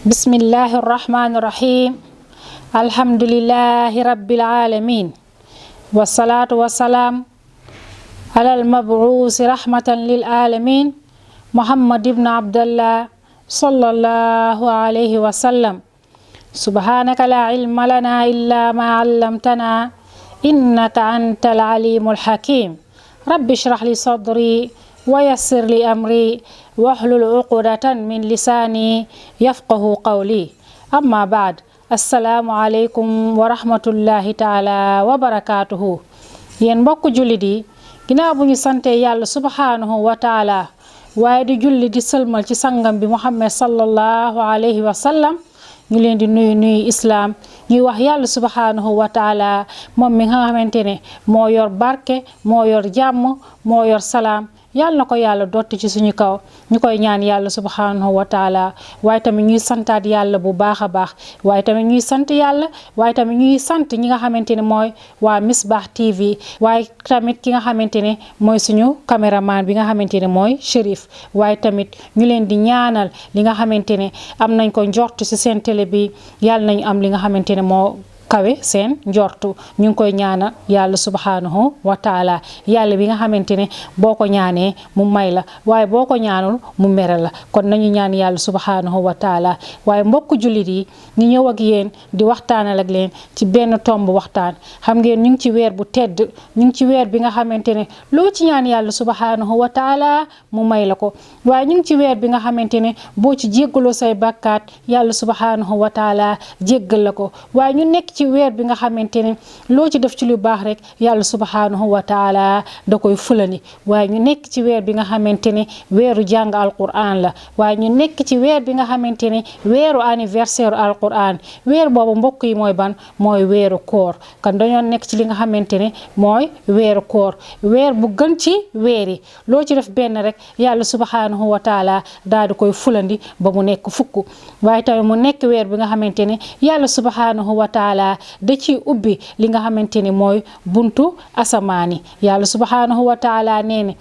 bismillahi rahmani rahim alhamdulillahi rabbil alamin wassalatu wassalaam alal mab'uusi rahmatan lil alamin muhammad ibn abdallah sallallahu alayhi wa sallam subhanaka la ilma lana illa ma 'allamtana innaka antal alimul hakim rabbi shrah li sadri wa yassir li amri wahlul uqdatan min lisaani yafqahu qawli amma baad assalaamu aleykum wa rahmatullahi taala wa barakaatuhu yéen mbokk jullit yi ginnaaw bu ñu sante yàlla subhaanahu wa taala waaye di julli di sëlmal ci sangam bi muhammad sallallahu alayhi wa sallam ñu leen di nuyu islaam ñuy wax yàlla subhaanahu wa taala moom mi nga xamante ne moo yor barke moo yor jàmm moo yor salaam yàlla na ko yàlla dotti ci suñu kaw ñu koy ñaan yàlla subhanahu wa taala waaye tamit ñuy santaat yàlla bu baax a baax waaye tamit ñuy sant yàlla waaye tamit ñuy sant ñi nga xamante ne mooy waa Misbah TV waaye tamit ki nga xamante ne mooy suñu caméraman bi nga xamante ne mooy Chérif waaye tamit ñu leen di ñaanal li nga xamante ne am nañ ko njort ci seen télé bi yàlla nañu am li nga xamante ne moo kawe seen njortu ñu ngi koy ñaanal yàlla subhanahu wa taala yàlla bi nga xamante ne boo ko ñaanee mu may la waaye boo ko ñaanul mu mere la kon nañu ñaan yàlla subhanahu wa taala waaye mbokk jullit yi ñu ñëw ak yéen di waxtaanal ak leen ci benn tomb waxtaan xam ngeen ñu ngi ci weer bu tedd ñu ngi ci weer bi nga xamante ne loo ci ñaan yàlla subhanahu wa taala mu may la ko waaye ñu ngi ci weer bi nga xamante ne boo ci jéggaloo say bàkkaat yàlla subhanahu wa taala jéggal la ko waaye ñu nekk ci weer bi nga xamante ne loo ci def ci lu baax rek yàlla subhanahu wa taala da koy fulani waaye ñu nekk ci weer bi nga xamante ne weeru jàng alquran la waaye ñu nekk ci weer bi nga xamante ne weeru anniversaire alquran weer boobu mbokk yi mooy ban mooy weeru koor kan dañoo nekk ci li nga xamante ne mooy weeru koor weer bu gën ci weer yi loo ci def benn rek yàlla subhanahu wa taala daal di koy fulandi ba mu nekk fukk waaye tamit mu nekk weer bi nga xamante ne yàlla subhanahu wa taala da ci ubbi li nga xamante ne mooy buntu asamaani yàlla subhanahu wa taala nee ne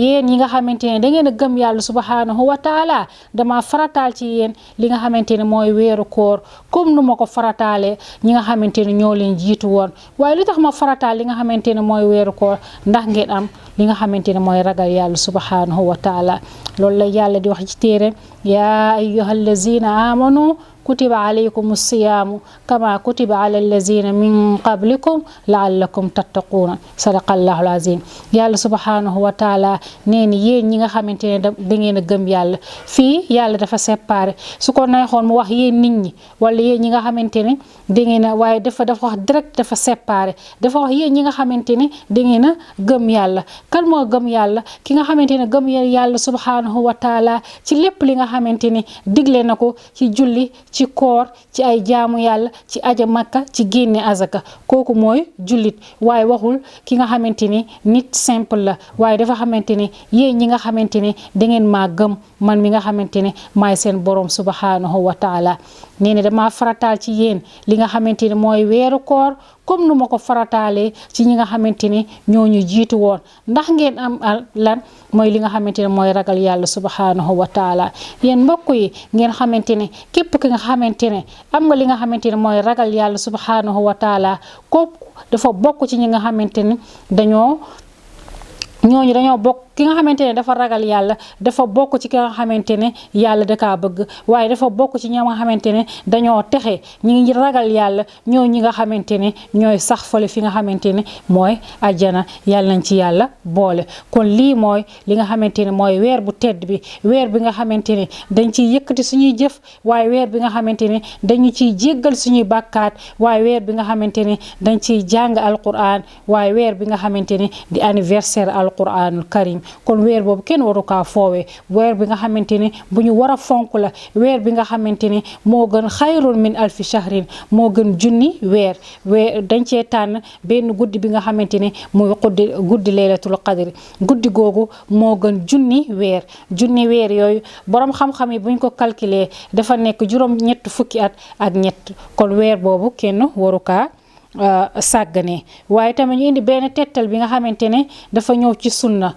yéen ñi nga xamante ne da ngeen a gëm yàlla subhanahu wa taala dama farataal ci yéen li nga xamante ne mooy weeru koor comme nu ma ko farataalee ñi nga xamante ne ñoo leen jiitu woon waaye lu tax ma farataal li nga xamante ne mooy weeru koor ndax ngeen am li nga xamante ne mooy ragal yàlla subhanahu wa taala loolu la yàlla di wax ci téere yaa ayyuhal lazina amanu kutiba alaykum siyaamu kama kutiba ala allazina min qablikum laallakum tattaquuna sadaqallahu alazim yàlla subhanahu wa taala nee ni yéen ñi nga xamante ne da ngeen a gëm yàlla fii yàlla dafa séparé su ko neexoon mu wax yéen nit ñi wala yéen ñi nga xamante ne da ngeen a waaye dafa wax direct dafa séparé dafa wax yéen ñi nga xamante ne da ngeen a gëm yàlla kan moo gëm yàlla ki nga xamante ne gëm yàlla subhanahu wa taala ci lépp li nga xamante ne digle na ko ci julli ci koor ci ay jaamu yàlla ci aja makka ci génne azaka kooku mooy jullit waaye waxul ki nga xamante ni nit simple la waaye dafa xamante ne yéen ñi nga xamante ne da ngeen maa gëm man mi nga xamante ne maay seen borom subhanahu wa taala nee ne dama farataal ci yéen li nga xamante ne mooy weeru koor comme nu ma ko farataalee ci ñi nga xamante ne ñooñu jiitu woon ndax ngeen am lan mooy li nga xamante ne mooy ragal yàlla subhanahu wa taala yéen mbokk yi ngeen xamante ne képp ki nga xamante ne am nga li nga xamante ne mooy ragal yàlla subhanahu wa taala kooku dafa bokk ci ñi nga xamante ne dañoo bokk ki nga xamante ne dafa ragal yàlla dafa bokk ci ki nga xamante ne yàlla da kaa bëgg waaye dafa bokk ci ñi nga xamante ne dañoo texe ñi ngi ragal yàlla ñi nga xamante ne ñooy sax fale fi nga xamante ne mooy ajjana yàlla nañ ci yàlla boole kon lii mooy li nga xamante ne mooy weer bu tedd bi weer bi nga xamante ne dañ ciy yëkkati suñuy jëf waaye weer bi nga xamante ne dañu ciy jéggal suñuy bàkkaat waaye weer bi nga xamante ne dañ ciy jàng alquran waaye weer bi nga xamante ne di anniversaire alquranul karim kon weer boobu kenn waru kaa foowee weer bi nga xamante ne bu ñu war a fonk la weer bi nga xamante ne moo gën xayrun min alfi shahrin moo gën junni weer dañ cee tànn benn guddi bi nga xamante ne muy guddi laylatul qadri guddi googu moo gën junni weer yooyu borom xam-xam yi buñ ko calculer dafa nekk juróom ñett fukki at ak ñett kon weer boobu kenn waru kaa sàgganee. waaye tamit ñu indi benn tettal bi nga xamante ne dafa ñëw ci sunna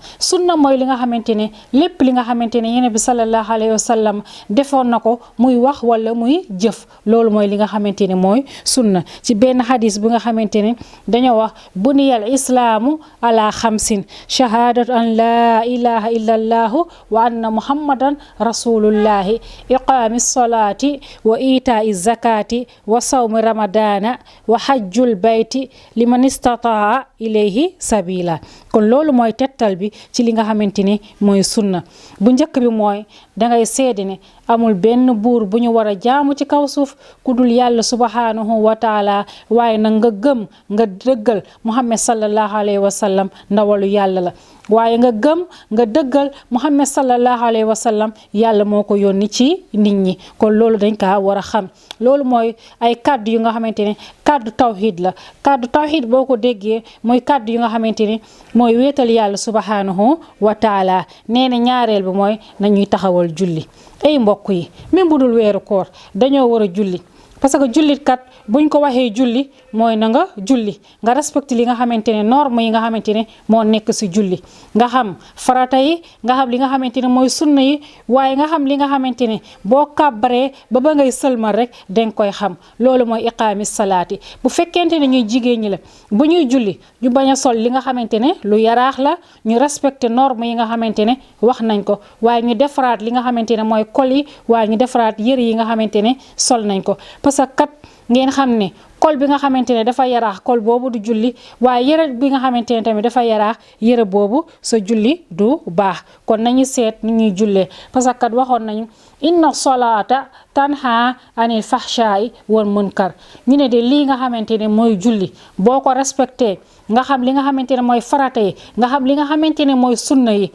mooy li nga xamante ne lépp li nga xamante ne Yonent bi sallallahu alayhi wa sallam defoon na ko muy wax wala muy jëf loolu mooy li nga xamante ne mooy sunna ci benn hadis bi nga xamante ne dañoo wax buniyal islaamu ala xamsin shahadatu an la ilaha illa allahu wa anna muhammadan rasulullahi iqaami salaati wa itaa zakati wa sawmi ramadana wa hajjul bayti liman istataa ilayhi sabila kon loolu mooy tettal bi ci li nga xamante ne mooy sunna bu njëkk bi mooy dangay seede ne amul benn buur bu ñu war a jaamu ci kaw suuf ku dul yàlla subhanahu wa taala waaye nag nga gëm nga dëggal Muhammad sallallahu alayhi wa sallam ndawalu yàlla la waaye nga gëm nga dëggal Muhammad sallallahu alayhi wa sallam yàlla moo ko yónni ci nit ñi kon loolu dañ kaa war a xam loolu mooy ay kàddu yu nga xamante ne kàddu tawhid la kàddu tawhid boo ko déggee mooy kàddu yu nga xamante ne mooy wéetal yàlla subhanahu wa taala nee na ñaareel bi mooy nañuy taxawal julli ay mbokk yi même bu dul weeru koor dañoo war a julli parce que jullit kat buñ ko waxee julli mooy na nga julli nga respecté li nga xamante ne norme yi nga xamante ne moo nekk si julli nga xam farata yi nga xam li nga xamante ne mooy sunna yi waaye nga xam li nga xamante ne boo kàbbaree ba ngay sëlmal rek danga koy xam loolu mooy iqaami salaati bu fekkente ne ñuy jigéen ñi la bu ñuy julli ñu bañ a sol li nga xamante ne lu yaraax la ñu respecté norme yi nga xamante ne wax nañ ko waaye ñu defaraat li nga xamante ne mooy kol yi waaye ñu defaraat yëre yi nga xamante ne sol nañ ko parce que kat ngeen xam ne kol bi nga xamante ne dafa yaraax kol boobu du julli waaye yëre bi nga xamante ne tamit dafa yaraax yëre boobu sa julli du baax kon nañu seet ni ñuy jullee parce que kat waxoon nañu inna solata tanha anil fahsha'i wal munkar ñu ne de lii nga xamante ne mooy julli boo ko respecté nga xam li nga xamante ne mooy farata yi nga xam li nga xamante ne mooy sunna yi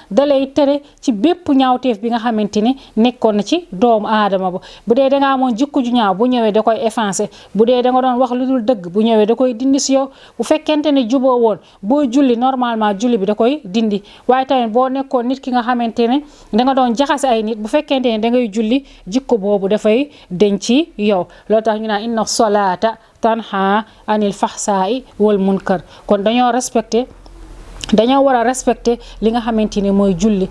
dalay tere ci bépp ñaawteef bi nga xamante ne nekkoon na ci doomu aadama ba bu dee dangaa amoon jikko ju ñaaw bu ñëwee da koy effacer bu dee da nga doon wax lu dul dëgg bu ñëwee da koy dindi si yow bu fekkente ne juboo woon boo julli normalement julli bi da koy dindi waaye tamit boo nekkoon nit ki nga xamante ne da nga doon jaxase ay nit bu fekkente ne da ngay julli jikko boobu dafay denc ci yow loolu tax ñu naan inna solata tanha anil fahsaa'i wal munkar kon dañoo war a respecté li nga xamante ne mooy julli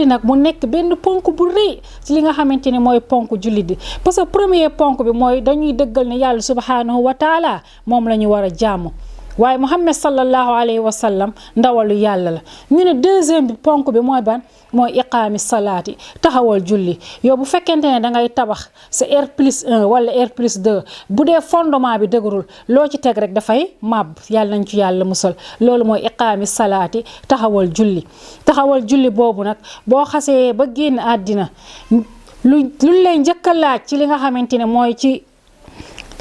nag mu nekk benn ponk bu rëy ci li nga xamante ne mooy ponk julli bi parce que premier ponk bi mooy dañuy dëggal ne yàlla subhanahu wa taala moom la ñu war a jaamu waaye Muhammad sallallahu alayhi wa sallam ndawalu yàlla la ñu ne deuxième bi ponk bi mooy ban mooy iqaami salaati taxawal julli yow bu fekkente ne da ngay tabax sa R+1 wala R+2 bu dee fondement bi dëgërul loo ci teg rek dafay màbb yàlla nañ ci yàlla musal loolu mooy iqaami salaati taxawal julli boobu nag boo xasee ba génn àddina lu lay njëkk a laaj ci li nga xamante ne mooy ci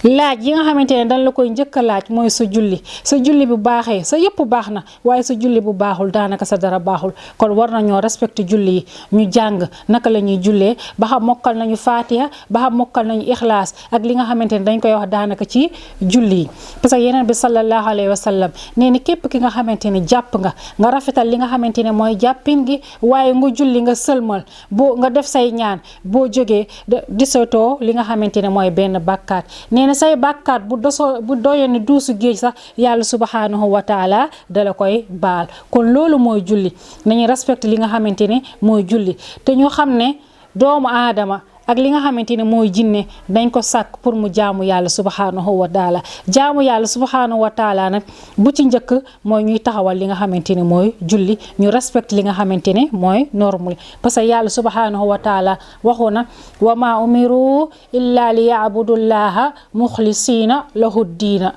laaj yi nga xamante ne dañ la koy njëkk a laaj mooy sa julli bu baaxee sa yëpp baax na waaye sa julli bu baaxul daanaka sa dara baaxul kon war nañoo respecté julli yi ñu jàng naka la ñuy jullee ba xam mokkal nañu fatiha ba xam mokkal nañu ixlaas ak li nga xamante ne dañ koy wax daanaka ci julli yi parce que yeneen bi sallallahu alayhi wa sallam nee ni képp ki nga xamante ne jàpp nga rafetal li nga xamante ne mooy jàppin gi waaye nga julli nga sëlmal boo nga def say ñaan boo jógee disotoo li nga xamante ne mooy benn bàkkaat nee na say bàkkaat bu doyoon ni duusu géej sax yàlla subhanahu wa taala dala koy baal kon loolu mooy julli nañu respecté li nga xamante ne mooy julli te ñu xam ne doomu aadama ak li nga xamante ne mooy jinne dañ ko sàkk pour mu jaamu yàlla subhanahu wa taala jaamu yàlla subhanahu wa taala nag bu ci njëkk mooy ñuy taxawal li nga xamante ne mooy julli ñu respecte li nga xamante ne mooy norme parce que yàlla subhanahu wa taala waxu na wa ma umiru illa li ya'budullaha mukhlisina lahu diina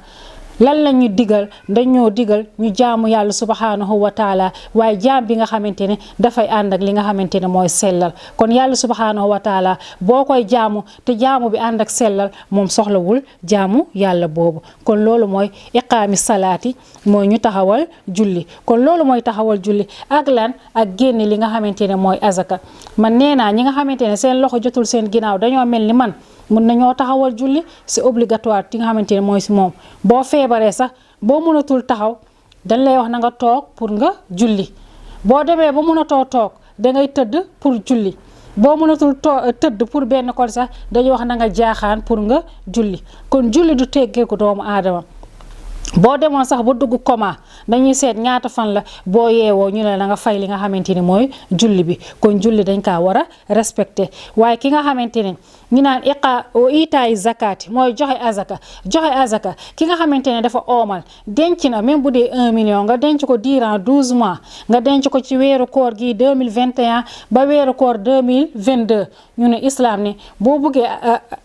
lan la ñu digal dañoo digal ñu jaamu yàlla subhanahu wa taala waaye jaam bi nga xamante ne dafay ànd ak li nga xamante ne mooy sellal kon yàlla subhanahu wa taala boo koy jaamu te jaamu bi ànd ak sellal moom soxlawul jaamu yàlla boobu kon loolu mooy iqaami salaati mooy ñu taxawal julli kon loolu mooy taxawal julli ak lan ak génne li nga xamante ne mooy azaka man nee naa ñi nga xamante ne seen loxo jotul seen ginnaaw dañoo mel ni man mun nañoo taxawal julli c'est obligatoire ti nga xamante ne mooy si moom boo feebaree sax boo mënatul taxaw dañ lay wax na nga toog pour nga julli boo demee ba mënatoo toog da ngay tëdd pour julli boo mënatul tëdd pour benn côté sax dañuy wax na nga jaaxaan pour nga julli kon julli du teggeeku doomu aadama boo demoon sax ba dugg coma dañuy seet ñaata fan la boo yeewoo ñu ne la nga fay li nga xamante ni mooy julli bi kon julli dañ kaa war a respecté waaye ki nga xamante ne ñu naan itaay zakati mooy joxe azaka ki nga xamante ne dafa oomal denc na même bu dee 1 million nga denc ko durant 12 mois nga denc ko ci weeru koor gi 2021 ba weeru koor 2022 ñu ne islam ne boo buggee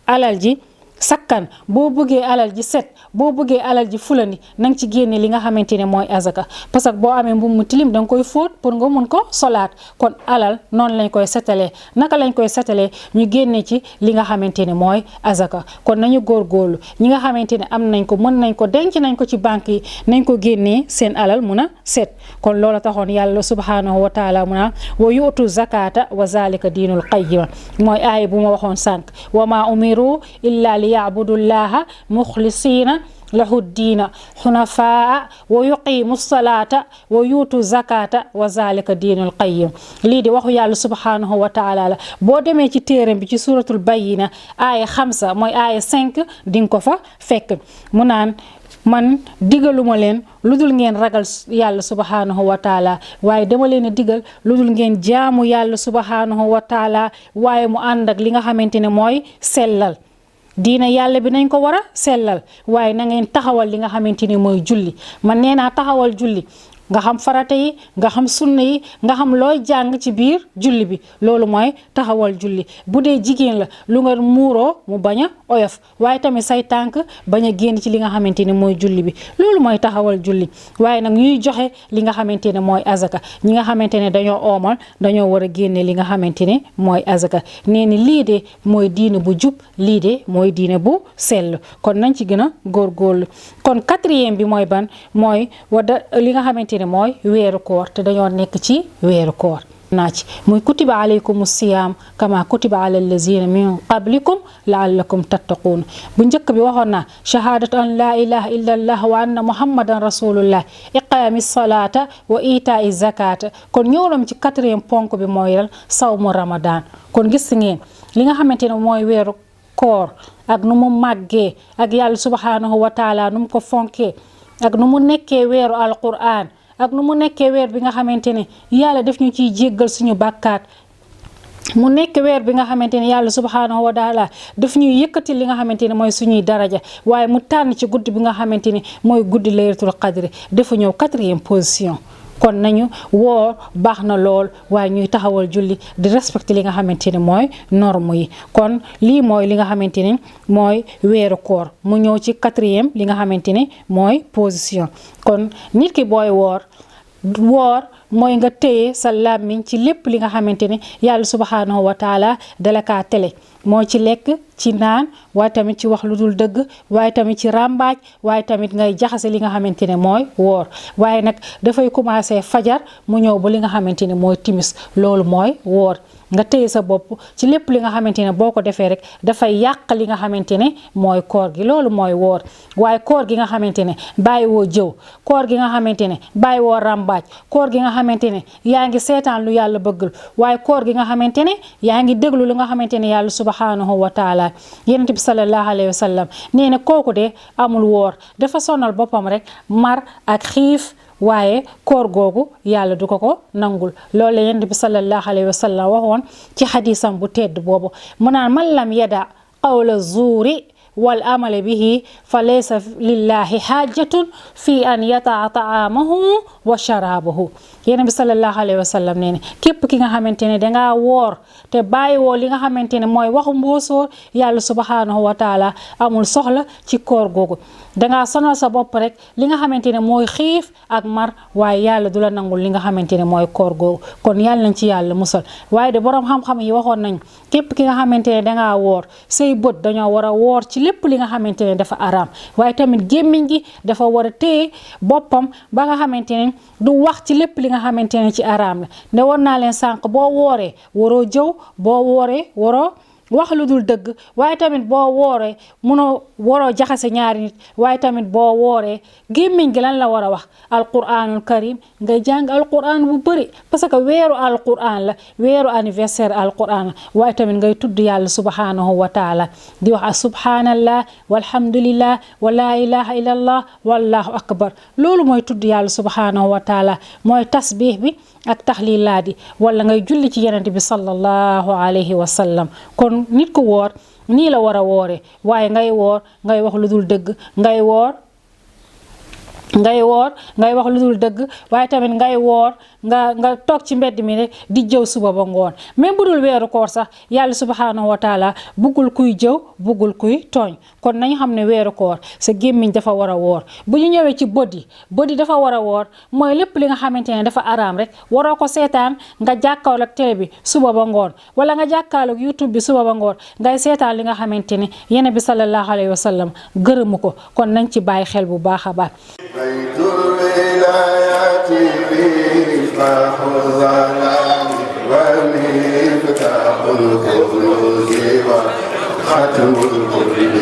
alal ji sakkan boo bëggee alal ji set boo bëggee alal ji fulani na nga ci génne li nga xamante ne mooy azaka parce que boo amee mbubb mu tilim da nga koy fóot pour nga mun ko solaat kon alal noonu lañ koy setalee naka lañ koy setalee ñu génne ci li nga xamante ne mooy azaka kon nañu góorgóorlu ñi nga xamante ne am nañ ko mën nañ ko denc nañ ko ci banque yi nañ ko génnee seen alal mun a set kon loola taxoon yàlla subhanahu wa taala mun a wa yu'tu zakata wa zalika diinul qayyima mooy aaya bu ma waxoon sànq wa ma umiru illa li ya'budullaha mukhlisina lahu diina xunafaa wa yuqimu salata wa yuutu zakata wa zalika diinul qayyim lii di waxu yàlla subhanahu wa taala la boo demee ci téeram bi ci suratul bayyina aaya 5 mooy aaya 5 di nga ko fa fekk mu naan man digaluma leen lu dul ngeen ragal yàlla subhanahu wa taala waaye dama leen a digal lu dul ngeen jaamu yàlla subhanahu wa taala waaye mu ànd ak li nga xamante ne mooy sellal diina yàlla bi nañ ko war a sellal waaye na ngeen taxawal li nga xamante ni mooy julli man nee naa taxawal julli nga xam farata yi nga xam sunna yi nga xam looy jàng ci biir julli bi loolu mooy taxawal julli bu dee jigéen la lu nga muuroo mu bañ a oyof waaye tamit say tànk bañ a génn ci li nga xamante ne mooy julli bi loolu mooy taxawal julli waaye nag ñuy joxe li nga xamante ne mooy azaka ñi nga xamante ne dañoo oomal dañoo war a génne li nga xamante ne mooy azaka nee ni lii de mooy diine bu jub lii de mooy diine bu sell kon nañ ci gën a góorgóorlu kon 4e bi mooy ban mooy li nga xamante ne mooy weeru koor te dañoo nekk ci weeru koor naa ci muy kutiba alaykum siyam kama kutiba ala allazina min qablikum laallakum tattaquun bu njëkk bi waxoon naa shahadatu an la ilaha illa allah wa anna muhammadan rasulullah iqaami salata wa itai zakata kon ñëwlam ci 4e ponk bi mooy ral sawmu ramadan kon gis ngeen li nga xamante ne mooy weeru koor ak nu mu màggee ak yàlla subhanahu wa taala nu mu ko fonkee ak nu mu nekkee weeru alquran ak nu mu nekkee weer bi nga xamante ne yàlla def ñu ciy jéggal suñu bàkkaat mu nekk weer bi nga xamante ne yàlla subhanahu wa taala daf ñuy yëkkati li nga xamante ne mooy suñuy daraja waaye mu tànn ci guddi bi nga xamante ne mooy guddi laylatul qadri dafa ñëw 4e position kon nañu woor baax na lool waaye ñuy taxawal julli di respecter li nga xamante ne mooy norme yi kon lii mooy li nga xamante ne mooy weeru koor mu ñëw ci 4e li nga xamante ne mooy position kon nit ki booy woor mooy nga téye sa làmmiñ ci lépp li nga xamante ne yàlla subhanahu wa taala dala kaa tele moo ci lekk ci naan waaye tamit ci wax lu dul dëgg waaye tamit ci ràmbaaj waaye tamit ngay jaxase li nga xamante ne mooy woor waaye nag dafay commencer fajar mu ñëw ba li nga xamante ne mooy timis loolu mooy woor nga téye sa bopp ci lépp li nga xamante ne boo ko defee rek dafay yàq li nga xamante ne mooy koor gi loolu mooy woor waaye koor gi nga xamante ne bàyyi woo jëw koor gi nga xamante ne bàyyi woo ràmbaaj koor gi nga xamante ne yaa ngi seetaan lu yàlla bëggul waaye koor gi nga xamante ne yaa ngi déglu lu nga xamante ne yàlla subhanahu wa taala yonent bi sallallahu alayhi wa sallam nee na kooku de amul woor dafa sonal boppam rek mar ak xiif waaye koor googu yàlla du ko nangul loolu la yonent bi sallallahu alayhi wa sallam waxoon ci xadisam bu tedd boobu mu naan man lam yada qawla zuuri wal amale bihi fa laysa lillahi xaajatun fi an yataa taamahu wa sharaabahu yonent bi sallallahu alayhi wa sallam nee na képp ki nga xamante ne dangaa woor te bàyyi woo li nga xamante ne mooy waxu mboosóor yàlla subhanahu wa taala amul soxla ci koor googu dangaa sonal sa bopp rek li nga xamante ne mooy xiif ak mar waaye yàlla du la nangul li nga xamante ne mooy koor googu kon yàlla nañ ci yàlla musal waaye de borom xam-xam yi waxoon nañ képp ki nga xamante ne dangaa woor say bët dañoo war a woor ci lépp li nga xamante ne dafa araam waaye tamit gémmiñ gi dafa war a téye boppam ba nga xamante ne du wax ci lépp li nga xamante ne ci araam la ne war naa leen sànq boo wooree waroo jëw boo wooree waroo wax lu dul dëgg waaye tamit boo wooree waroo jaxase ñaari nit waaye tamit boo wooree gémmiñ gi lan la war a wax alquranul karim ngay jàng alquran bu bëri parce que weeru alquran la weeru anniversaire alquran la waaye tamit ngay tudd yàlla subhanahu wa taala di wax subhanallah walhamdulillah wa la ilaha illallah wallahu akbar loolu mooy tudd yàlla subhanahu wa taala mooy tasbih bi ak taxlilaat yi wala ngay julli ci yenente bi sallallahu alayhi wa sallam kon nit ku woor nii la war a woore waaye ngay woor ngay wax lu dul dëgg ngay woor ngay wax lu dul dëgg waaye tamit ngay woor nga toog ci mbedd mi rek di jëw suba ba ngoon même bu dul weeru koor sax yàlla subhanahu wa taala buggul kuy jëw buggul kuy tooñ kon nañu xam ne weeru koor sa gémmiñ dafa war a woor bu ñu ñëwee ci bët yi dafa war a woor mooy lépp li nga xamante ne dafa araam rek waroo ko seetaan nga jàkkaarloog ak télé bi suba ba ngoon wala nga jàkkaarloog YouTube bi suba ba ngoon ngay seetaan li nga xamante ne Yonent bi sallallahu alayhi wa sallam gërëmu ko kon nañ ci bàyyi xel bu baax a baax. بيت الولايات مفتاح الظلام ومفتاح الكنوز وختم الكل